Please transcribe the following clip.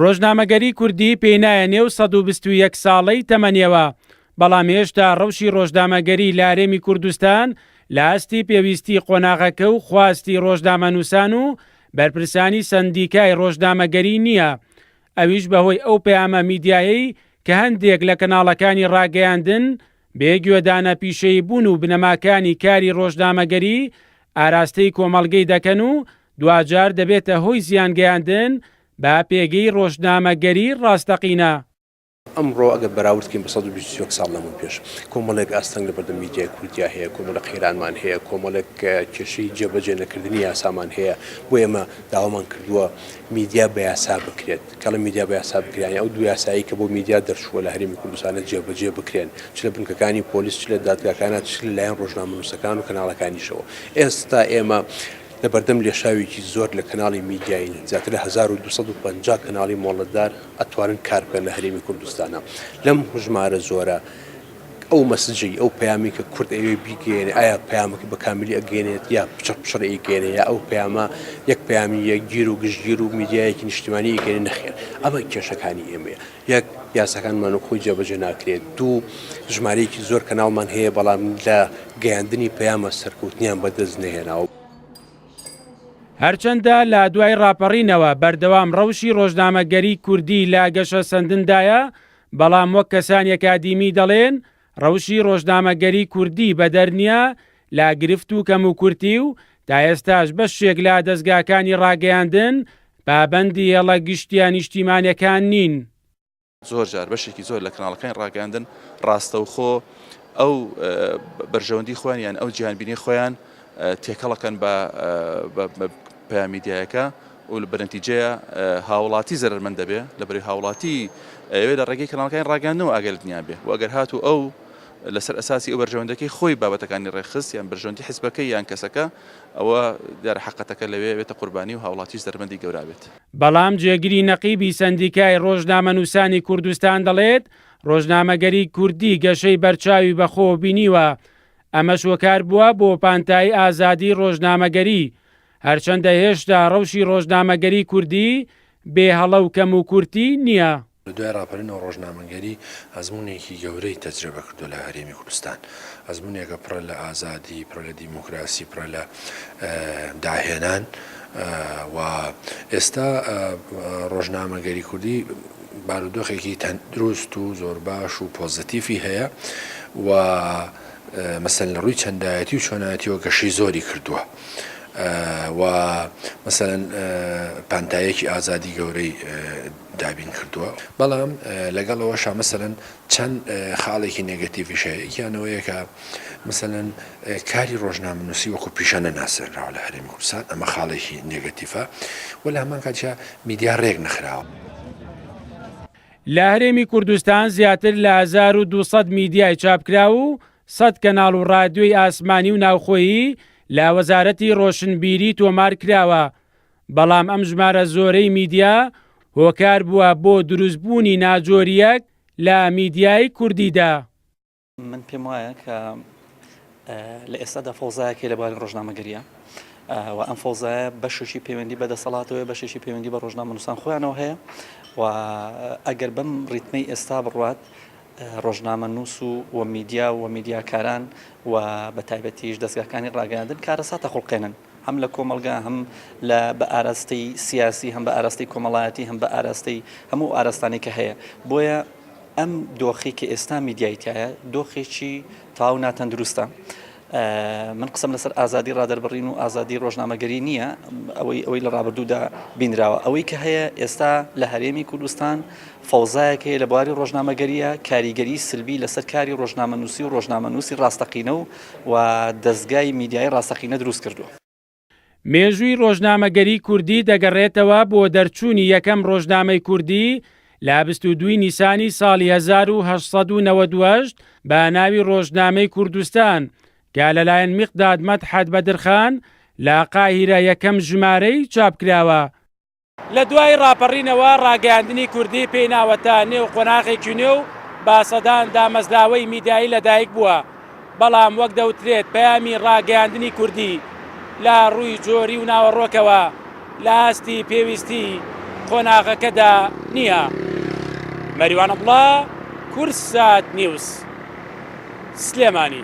ڕۆژنامەگەری کوردی پێی نایە نێو 121 ساڵەی تەمەنیەوە، بەڵام هێشتا ڕەوشی ڕۆژنامەگەری لە هەرێمی کوردستان لە ئاستی پێویستی قۆناغەکە و خواستی ڕۆژنامەنووسان و بەرپرسانی سەندیکای ڕۆژنامەگەری نییە، ئەویش بەهۆی ئەو پەیامە میدیایەی کە هەندێک لە کەناڵەکانی ڕاگەیاندن بێ گوێدانە پیشەییبوون و بنەماکانی کاری ڕۆژنامەگەری ئاراستەی کۆمەڵگەی دەکەن و دواجار دەبێتە هۆی زیانگەیاندن بە پێگەی ڕۆژنامەگەری ڕاستەقینە. ئەمڕۆ ئەگەر بەراورد بکەین بە 121 ساڵ لەمەوپێش، کۆمەڵێک ئاستەنگ لەبەردەم میدیای کوردیا هەیە، کۆمەڵێک قەیرانمان هەیە، کۆمەڵێک کێشەی جێبەجێ نەکردنی یاسامان هەیە، بۆیە ئێمە داوامان کردووە میدیا بە یاسا بکرێت، کەڵێ میدیا بە یاسا بکرێت یانی ئەو دوو یاسایەی کە بۆ میدیا دەرچووە لە هەرێمی کوردستانە جێبەجێ بکرێن، چ لە بنکەکانی پۆلیس، چ لە دادگاکانا، چ لە لایەن ڕۆژنامەنووسەکان و کەناڵەکانیشەوە. ئێستا ئێمە لە بەردەم لێشاوێکی زۆر لە کەناڵی میدیایین، زیاتر لە 1250 کەناڵی مۆڵەتدار ئەتوانن کار بکەن لە هەرێمی کوردستانا. لەم ژمارە زۆرە ئەو مەسجەی، ئەو پەیامەی کە کورد ئەیەوێ بیگەیەنێ، ئایا پەیامەکەی بە کاملی ئەگەیەنێت یا پچڕ پچڕ ئەیگەیەنێ یا ئەو پەیامە یەک پەیامی یەکگیر و گشتگیر و میدیایەکی نیشتیمانی ئەیگەیەنێ؟ نەخێر. ئەمە کێشەکانی ئێمەیە. یەک، یاساکانمان وەک خۆی جێبەجێ ناکرێت. دوو، ژمارەیەکی زۆر کەناڵمان هەیە بەڵام لە گەیاندنی پەیامە سەرکەوتنیان بەدەست نەهێناوە. هەرچەندە لە دوای ڕاپەڕینەوە بەردەوام ڕەوشی ڕۆژنامەگەری کوردی لە گەشەسەندندایە، بەڵام وەک کەسانی ئەکادیمی دەڵێن ڕەوشی ڕۆژنامەگەری کوردی بەدەر نییە لە گرفت و کەموکورتی و تا ئێستاش بەشێک لە دەزگاکانی ڕاگەیاندن پابەندی هێڵە گشتییە نیشتیمانیەکان نین. زۆر جار بەشێکی زۆر لە کەناڵەکانی ڕاگەیاندن ڕاستەوخۆ ئەو بەرژەوەندی خۆیان یان ئەو جیهانبینی خۆیان تێکەڵەکەن بە پەیام میدیایەکە و بە نەتیجەیە هاوڵاتی زەرەرمەند دەبێ لەبەری هاوڵاتی ئەوێ لە ڕێگەی کەناڵەکانی ڕاگەیاندنەوە ئاگای لە دنیا بێ و ئەگەر هاتوو ئەو لەسەر ئەساسی ئەو بەرژەوەندەکەی خۆی بابەتەکانی ڕێکخست یان بەرژەوەندی حزبەکەی یان کەسەکە ئەوە دیارە حەقەتەکە لەوێ بێتە قوربانی و هاوڵاتیش زەرمەندی گەورا بێت. بەڵام جێگری نەقیبی سەندیکای ڕۆژنامەنووسانی کوردستان دەڵێت، ڕۆژنامەگەری کوردی گەشەی بەرچاوی بەخۆوە بینیوە، ئەمەش هۆکار بووە بۆ پانتایی ئازادی ڕۆژنامەگەری، هەرچەندە هێشتا ڕەوشی ڕۆژنامەگەری کوردی بێ هەڵە و کەموکورتی نییە. لە دوای ڕاپەرینەوە ڕۆژنامەگەری ئەزموونێکی گەورەی تەجرەبە کردووە لە هەرێمی کوردستان. ئەزموونێکە پڕە لە ئازادی، پڕە لە دیموکراسی، پڕە لە داهێنان و ئێستا ڕۆژنامەگەری کوردی بارودۆخێکی تەندروست و زۆر باش و پۆزەتیفی هەیە و مەسەلەن لە ڕووی چەندایەتی و چۆنایەتیەوە گەشەی زۆری کردووە و مەسەلەن پانتاییەکی ئازادی گەورەی دابین کردووە بەڵام لەگەڵ ئەوەشا مەسەلەن چەند خاڵێکی نێگەتیڤیش هەیە یەکیان ئەوەیە کە مەسەلەن کاری ڕۆژنامەنووسی وەکو پیشە نەناسێنراوە لە هەرێمی کوردستان ئەمە خاڵێکی نێگەتیڤە و لە هەمان کاتیشا میدیا ڕێک نەخراوە. لە هەرێمی کوردستان زیاتر لە 1200 میدیای چاپکراو و 100 کەناڵ و ڕادیۆی ئاسمانی و ناوخۆیی لە وەزارەتی ڕۆشنبیری تۆمار کراوە، بەڵام ئەم ژمارە زۆرەی میدیا هۆکار بووە بۆ دروستبوونی ناجۆرییەک لە میدیای کوردیدا. من پێم وایە کە لە ئێستادا فەوزایەک هەیە لە بواری ڕۆژنامەگەریە و ئەم فەوزایە بەشێکی پەیوەندی بە دەسەڵاتەوەی بەشێکی پەیوەندی بە ڕۆژنامەنووسان خۆیانەوە هەیە و ئەگەر بەم ڕیتمەی ئێستا بڕوات ڕۆژنامەنووس و و میدیا و میدیاکاران و بە تایبەتیش دەستگاکانی ڕاگەیاندن کارەساتە خوڵقێنن هەم لە کۆمەڵگا هەم لە بە ئاراستەی سیاسی هەم بە ئاراستەی کۆمەڵایەتی هەم بە ئاراستەی هەموو ئاراستانەی کە هەیە بۆیە ئەم دۆخی کە ئێستا میدیای تایە دۆخێکی تەواو ناتەندروستە. من قسەم لەسەر ئازادی ڕادەربڕین و ئازادی ڕۆژنامەگەری نییە ئەوەی ئەوەی لە ڕابردوودا بینراوە ئەوەی کە هەیە ئێستا لە هەرێمی کوردستان فەوزایەک هەیە لە بواری ڕۆژنامەگەریە کاریگەری سلبی لەسەر کاری ڕۆژنامەنووسی و ڕۆژنامەنووسی ڕاستەقینە و و دەزگای میدیایی ڕاستەقینە دروست کردووە. مێژووی ڕۆژنامەگەری کوردی دەگەڕێتەوە بۆ دەرچوونی یەکەم ڕۆژنامەی کوردی لە 22 نیسانی ساڵی 1898 بە ناوی ڕۆژنامەی کوردستان کە لەلایەن میقداد مەدحەت بەدرخان لە قاهیرە یەکەم ژمارەی چاپکراوە. لە دوای ڕاپەڕینەوە ڕاگەیاندنی کوردی پێی ناوەتە نێو قۆناغێکی نوێ و بە سەدان دامەزراوەی میدیایی لەدایک بووە، بەڵام وەک دەوترێت پەیامی ڕاگەیاندنی کوردی لە ڕووی جۆری و ناوەڕۆکەوە لە ئاستی پێویستی قۆناغەکەدا نییە. مەریوان عەبدوڵا، کوردسات نیوز، سلێمانی.